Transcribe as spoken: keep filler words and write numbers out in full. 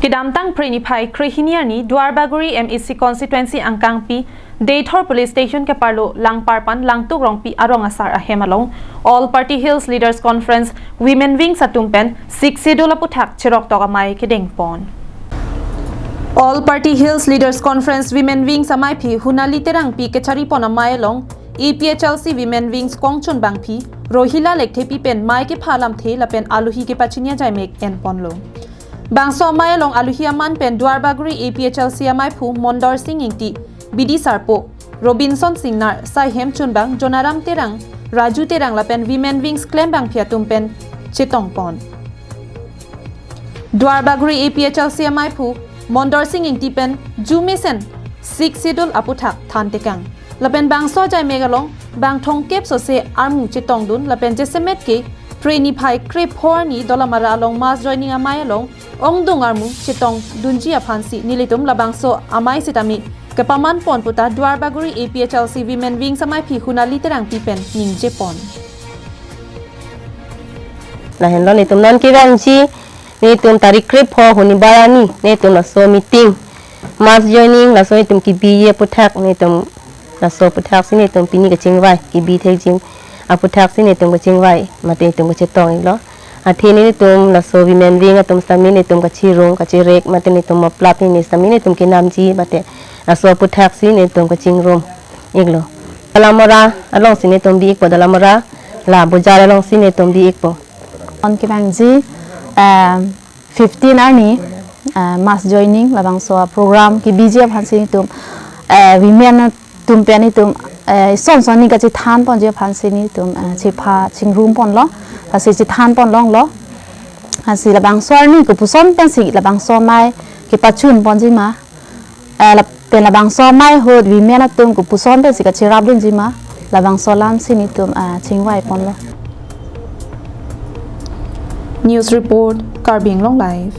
Kedamtang Phre niphai krehini arni Duarbagori M A C constituency angkangpi Deithor Police Station keparlo Langparpan Langtuk Rongpi arong asar ahem along All Party Hills Leaders Conference Women Wings atum pen Sixth Schedule aputhak cheroktok amei kedengpon. All Party Hills Leaders Conference Women Wings amaiphi Hunali Terangpi kecharipon amei along A P H L C Women Wings kongchunbangpi Rohila Lekthepi pen mei kepha alamthe lapen aluhi kepachini ajaimek enponlo. Bangso amei along aluhi aman pen Duarbagori A P H L C amaiphu Mondor Sing Ingti, B D Sarpo, Robinson Singnar, Saihem Chunbang, Jonaram Terang, Raju Terang lapen Women Wings klembangpi atum pen chetongpon. Duarbagori A P H L C amaiphu Mondor Sing Ingti pen jumesen Sixth Schedule aputhak thantekang. Lapen bangso ajaimek along bang thomkep sose armu chetongdun lapen jasemet ke Phre niphai krepho arni Dolamara along mass joining amei along ongdung armu chetongdunji aphansi nelitum labangso amei sitame kepamanpon puta Duarbagori A P H L C Women Wings amaiphi Hunali Terangpi pen ningjepon. Lahenlo netum non kevangji, netum tarik krepho hunibar arni netum laso meeting, mass joining laso netum kebiji aputhak netum laso aputhak si netum pini kachingvai, kebi thekji aputhak si netum kachingvai mate netum kachetong iklo. Athe netum laso Women Wing atum sitame netum kachirung kachirek mate netum moplap ni sitame netum kenamji mate laso aputhak si netum kachingrum iklo. Dolamara along si netum bi ikpo, Dolamara la bojar along si netum bi ikpo. Non kevangji, um, fifteen arni, uh, mass joining labangso program kebiji aphansi netum, uh, women atum pen netum, uh, son son ni kachethanponji aphansi netum, uh, chepha chingrumponlo, lasi chethanpon longlo. Lasi labangso arni kopuson pensi labangso amei kepachunponji ma, eh, lap-, pen labangso amei ahut women atum kopuson pensi kacherapdunji ma, labangso alam si netum, ah, chingvaiponlo. News report, Karbi Anglong Live.